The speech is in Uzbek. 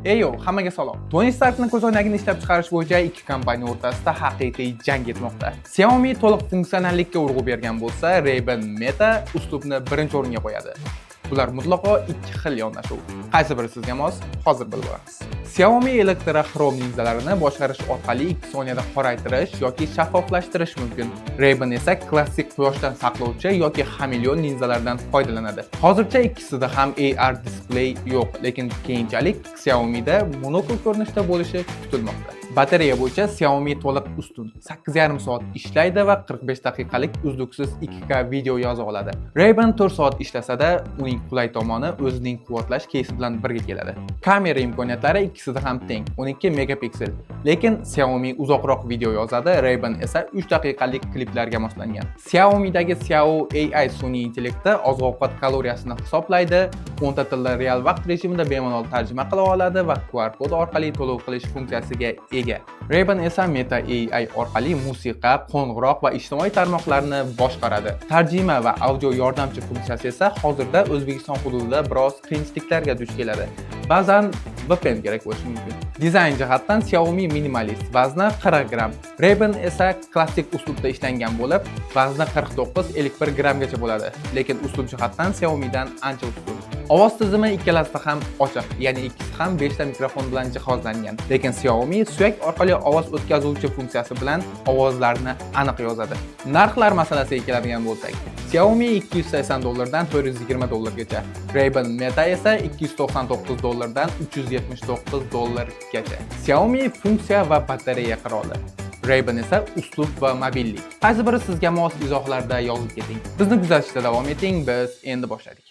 Eyo, hammaga salom. Toni Starkni ko'zoynagini ishlab chiqarish bo'yicha ikki kompaniya o'rtasida haqiqiy jang ketmoqda. Xiaomi to'liq funksionallikka urg'u bergan bo'lsa, Ray-Ban Meta uslubni birinchi o'ringa qo'yadi. Bular mutlaqo ikki xil yondashuv. Qaysi biri sizga mos? Hozir bilib olamiz. Xiaomi elektroxrom linzalarini boshqarish orqali 2 soniyada qoraytirish yoki shaffoflashtirish mumkin. Ray-Ban esa klassik quyoshdan saqlovchi yoki xameleon linzalardan foydalanadi. Hozircha ikkisida ham AR display yo'q, lekin keyinchalik Xiaomi'da monokl ko'rinishda bo'lishi kutilmoqda. Batareya bo'yicha Xiaomi to'liq ustun. 8,5 soat ishlaydi va 45 daqiqalik uzluksiz 2K video yoza oladi. Ray-Ban 4 soat ishlasa-da, uning qulay tomoni o'zining quvvatlash keysi bilan birga keladi. Kamera imkoniyatlari ikkisida ham teng, 12 megapiksel. Lekin Xiaomi uzoqroq video yozadi, Ray-Ban esa 3 daqiqalik kliplarga moslangan. Xiaomi'dagi Xiao AI sun'iy intellekti oziq-ovqat kaloriyasini hisoblaydi, 10 ta tilda real vaqt rejimida bemalol tarjima qila oladi va QR kod orqali to'lov qilish funksiyasiga ega. Ray-Ban esa Meta AI orqali musiqa, qo'ng'iroq va ijtimoiy tarmoqlarni boshqaradi. Tarjima va audio yordamchi funksiyasi esa hozirda O'zbekiston hududida biroz qiyinchiliklarga duch keladi. Ba'zan VPN kerak bo'lishi mumkin. Dizayn jihatdan Xiaomi minimalist, vazni 40 gramm. Ray-Ban esa klassik uslubda ishlangan bo'lib, vazni 49-51 grammgacha bo'ladi. Lekin uslub jihatdan Xiaomidan ancha ustun. Ovoz tizimi ikkalasida ham ochiq, ya'ni ikkisi ham 5 ta mikrofon bilan jihozlangan. Lekin Xiaomi suyak orqali ovoz o'tkazuvchi funksiyasi bilan ovozlarni aniq yozadi. Narxlar masalasiga keladigan bo'lsak, Xiaomi 280 dollardan 420 dollargacha, Ray-Ban Meta esa 299 dollardan 379 dollargacha. Xiaomi funksiya va batareya qiroli. Ray-Ban esa uslub va mobillik. Qaysi biri sizga mos, izohlarda yozib keting. Bizni kuzatishda davom eting, biz endi boshladik.